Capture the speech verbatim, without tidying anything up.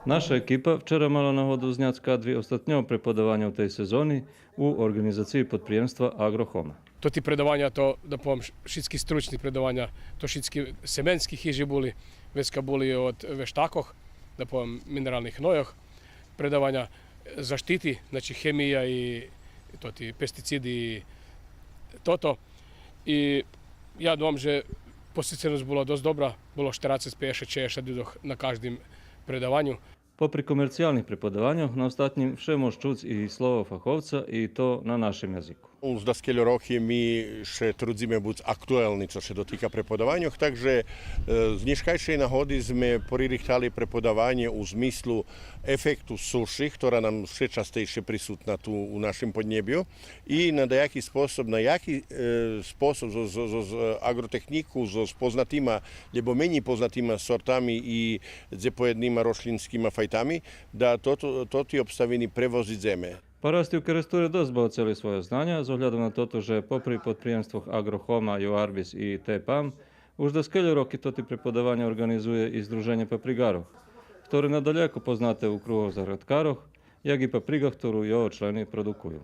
Наша екипа вчера мала нагоду зняц кадри остатнього преподаваня у тей сезони у орґанизациї подприємства Агрохома. Тоти предаваня, то, да повем, ш-, шицки стручни предаваня, то шицки семенски хижи були, вецка були од вештакох, да повем, минералних гнойох, предаваня заштити, значи, хемия и тоти пестициди и тото. И я думам же посетценосц була досц добра, було штерацец, пейдзешат, шейдзешат людзох на каждим предаваню. Попри комерциялних преподаваньох, на остатнїм вше мож чуц и слово фаховца, и то на нашим язику. Уж даскельо роки ми ше трудзиме буц актуелни, цо ше дотика преподаваньох, так же, е, з нєшкайшей нагоди зме поририхтали преподаванє у змислу ефекту суши, котра нам вше частейше присутна ту у нашим поднєбю. И на даяки способ, на яки, е, способ зоз, зоз, зоз, е, аґротехнїку, зоз познатима, лєбо менєй познатима сортами и дзепоєднима рошлїнскима файтами, да тото, тоти обставини превозидземе. Парасти у Керестуре досц богоцели свойо знаня, з оглядом на тото же попри подприємствох Агрохома, Юарбис и ТЕПАМ, уж даскельо роки тоти преподаваня орґанизує и Здруженє паприґарох, хторе надаляко познате у кругох заградкарох, як и паприґа хтору його члени продукую.